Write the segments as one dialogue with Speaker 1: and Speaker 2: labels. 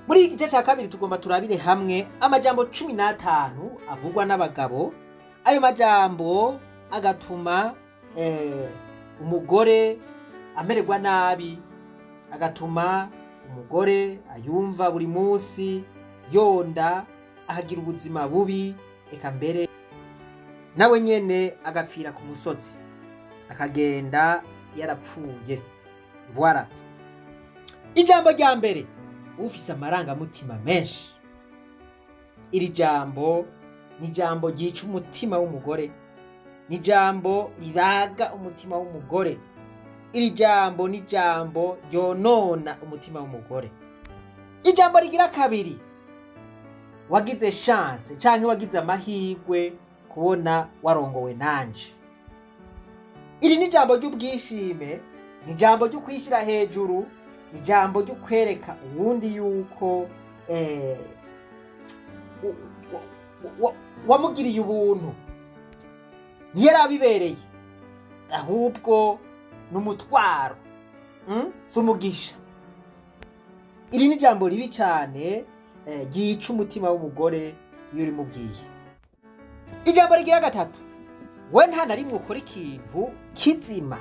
Speaker 1: Muri iki gice cya kabiri tugomba turabire hamwe amajambo 15 avugwa n'abagabo. Ayo majambo agatuma umugore amererwa nabi, agatuma umugore ayumva buri munsi yonda, akagira ubuzima bubi, eka mbere nawe nyene agapfira ku musozi, akagenda yarapfuye. Voilà. Ijambo rya mbere: ufise amarangamutima menshi. Iri jambo ni ijambo ryica umutima w'umugore, ni ijambo ribaga umutima w'umugore. Iri jambo ni ijambo ryonona umutima w'umugore. Ijambo rigira kabiri: wagize chance canke wagize amahirwe kubona warongowe nanje. Iri ni ijambo ry'ubwishime, ni ijambo ryo kwishyira hejuru, ni ijambo ryo kwereka uwundi yuko wamugiriye ubuntu. Ntiyari abibereye, ahubwo ni umutwaro, Si umugisha. Iri ni ijambo ribi cyane, ryica umutima w'umugore iyo urimubwiye. Ijambo rigira gatatu: we nta na rimwe ukora ikintu kizima,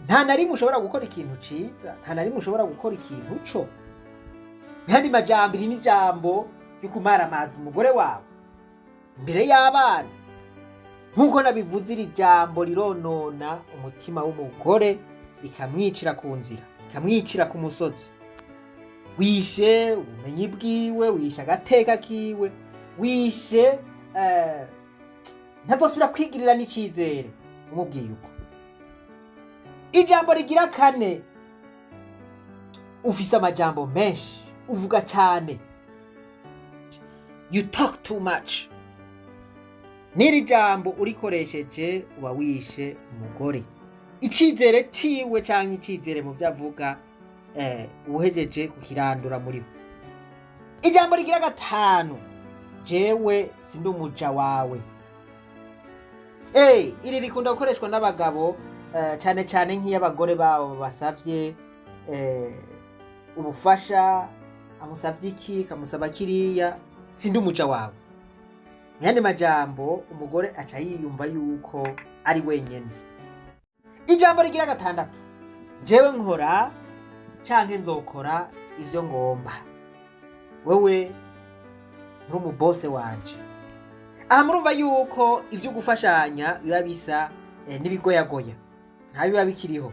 Speaker 1: nta na rimwe ushobora gukora ikintu ciza, nta na rimwe ushobora gukora ikintu co. Yandi majambo, iri ni ijambo ryo kumaramaza umugore wawe imbere y'abana. Nk'uko nabivuze, iri jambo rironona umutima w'umugore, rikamwicira ku nzira, rikamwicira ku musozi. Wishe ubumenyi bwiwe, wishe agateka kiwe, wishe ntazosubira kwigirira n'icizere umubwiye uko. Ijambo rigira kane: ufise amajambo menshi, uvuga cyane, you talk too much. N'iri jambo urikoresheje uba wishe umugore icizere ciwe, canke icizere mu vyo avuga, uhejeje kukirandura muri we. Ijambo rigira gatanu: jewe sindi umuja wawe. Iri rikunda gukoreshwa n'abagabo, cane cane nk'iyo abagore babo basavye ubufasha, amusavye iki, kamusaba kiriya, sindi umuja wawe. Mu yandi majambo, umugore aca yiyumva yuko ari wenyene. Ijambo rigira gatandatu: jewe nkora canke nzokora ivyo ngomba, wewe nturi umubose wanje. Aha murumva yuko ivyo gufashanya biba bisa n'ibigoyagoya, nta biba bikiriho.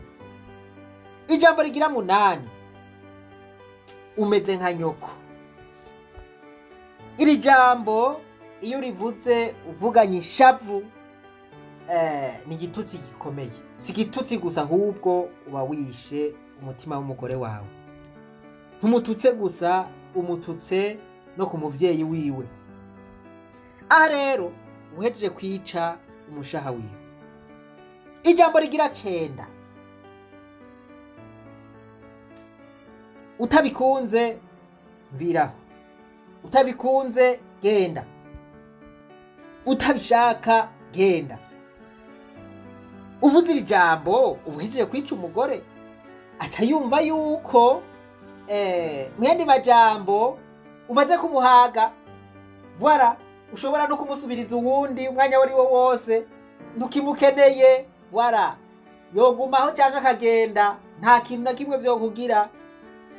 Speaker 1: Ijambo rigira munani: umeze nka nyoko. Iri jambo iyo urivuze uvuganye ishavu, ni igitutsi gikomeye. Si igitutsi gusa, ahubwo uba wishe umutima w'umugore wawe. Ntumututse gusa, umututse no ku muvyeyi wiwe. Aha rero uhejeje kwica umushaha wiwe. Ijambo rigira cenda: utabikunze mviraho, utabikunze genda, utabishaka genda. Uvuze iri jambo uba uhejeje kwica umugore, aca yumva yuko mu yandi majambo umaze kumuhaga. Voilà, ushobora no kumusubiriza uwundi umwanya wari wo wose, ntukimukeneye. Voilà, yogumaho cyangwa akagenda, nta kintu na kimwe vyokugira.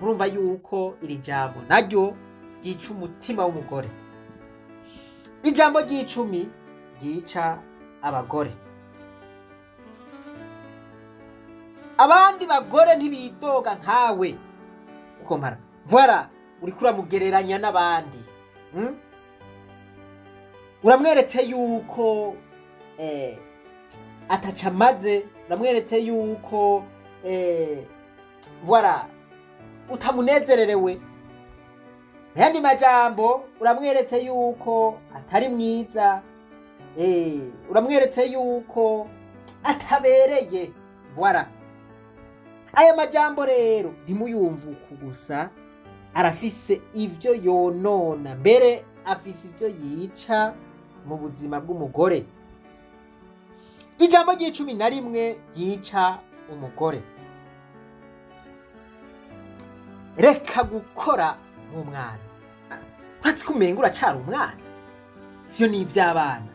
Speaker 1: Murumva yuko iri jambo naryo ryica umutima w'umugore. Ijambo ry'icumi ryica abagore: abandi bagore ntibidoga nkawe. Ukomara, voilà, uriko uramugereranya n'abandi, Uramweretse yuko ataca amaze, uramweretse yuko voilà, utamunezererewe. Mu yandi majambo, uramweretse yuko atari mwiza, uramweretse yuko atabereye. Voilà. Aya majambo rero ntimuyumve uku gusa, arafise ivyo yonona, mbere afise ivyo yica mu buzima bw'umugore. Ijambo ry'icumi na rimwe ryica umugore: Reka gukora nk'umwana. Uratse ko umenga uracara umwana, ivyo ni ivy'abana.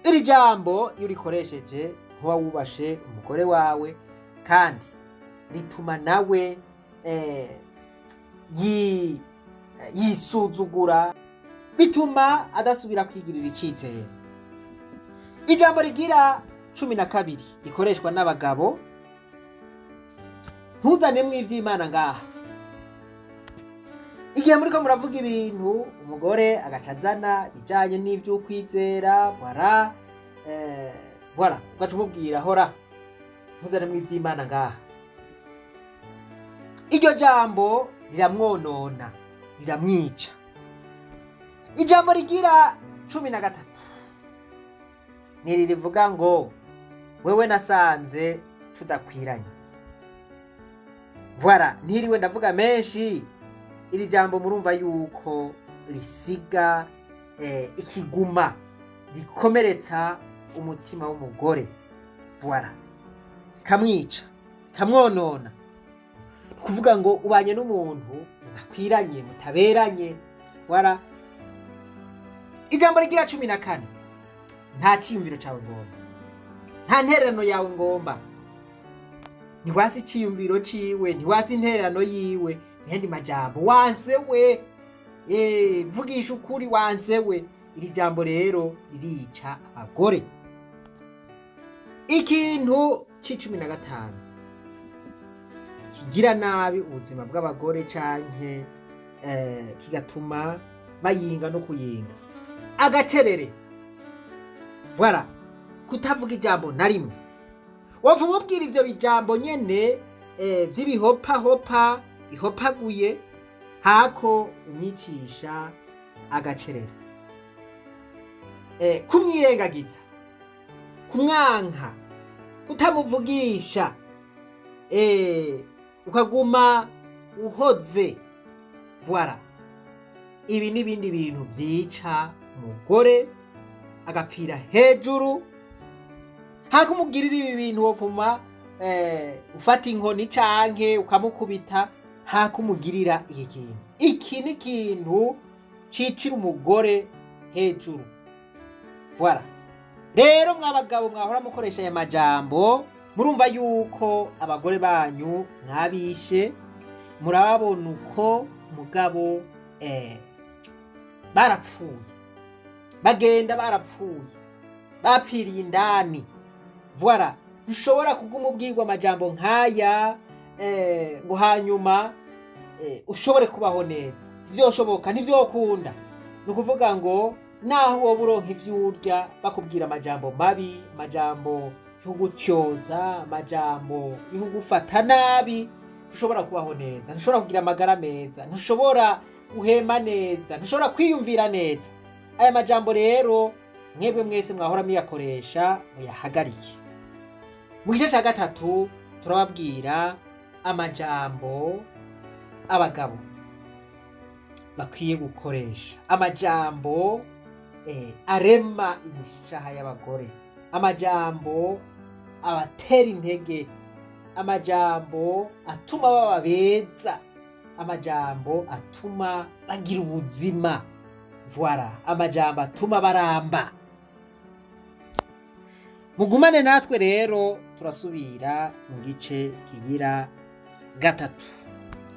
Speaker 1: Iri jambo iyo urikoresheje ntuba wubashe umugore wawe, kandi rituma nawe yisuzugura, bituma adasubira kwigirira icizere. Ijambo rigira 12 rikoreshwa n'abagabo: "Ntuzanemo ivy'Imana ngaha." Igihe muriko muravuga ibintu, umugore agaca azana ibijanye n'ivy'ukwizera, voilà, voilà, ugaca umubwira: "Hora, ntuzanemo ivy'Imana ngaha." Iryo jambo riramwonona, riramwica. Ijambo rigira 13 niri rivuga ngo: "Wewe nasanze tudakwiranye." Voilà, ntiriwe ndavuga menshi. Iri jambo murumva yuko risiga ikiguma, rikomeretsa umutima w'umugore, voilà, rikamwica, rikamwonona. Ni kuvuga ngo ubanye n'umuntu mudakwiranye, mutaberanye, voilà. Ijambo rigira 14: "Nta ciyumviro cawe ngomba, nta ntererano yawe ngomba." Ntiwasi iciyumviro ciwe, ntiwasi intererano yiwe. Muyandi majambo, wanse we. Vugisha ukuri, wanse we. Iri jambo rero ririca abagore. Ikintu c'15 kigira nabi ubuzima bw'abagore canke kigatuma bayinga no kuyinga: agacerere, voilà, kutavuga ijambo na rimwe. Wova umubwira ivyo bijambo nyene vy'ibihopahopa bihopaguye, hako umwicisha agacerere. Kumwirengagiza, kumwanka, kutamuvugisha, ukaguma uhoze, voilà. Ibi n'ibindi bintu vyica umugore agapfira hejuru. Hako umubwirira ibi bintu, wovuma ufata inkoni canke ukamukubita, hako umugirira iki kintu. Iki ni ikintu cicira umugore hejuru, voilà. Rero mwabagabo mwahora mukoresha aya majambo, murumva yuko abagore banyu mwabishe. Murababona uko mugabo barapfuye, bagenda barapfuye, bapfiriye indani, voilà. Ntushobora kuguma ubwirwa amajambo nk'aya ngo hanyuma ushobore kubaho neza. Ntivyoshoboka, ntivyokunda. Ni ukuvuga ngo naho woba uronka ivyo urya, bakubwira amajambo mabi, amajambo yo gutyoza, amajambo yo kugufata nabi, ntushobora kubaho neza, ntushobora kugira amagara meza, ntushobora guhema neza, ntushobora kwiyumvira neza. Aya majambo rero, mwebwe mwese mwahora muyakoresha, muyahagarike. Mu gice cya gatatu turababwira amajambo abagabo bakwiye gukoresha, amajambo arema imishaha y'abagore, amajambo abatera intege, amajambo atuma baba beza, amajambo atuma bagira ubuzima, voilà, amajambo atuma baramba. Mugumane natwe rero, turasubira mu gice kigira gatatu.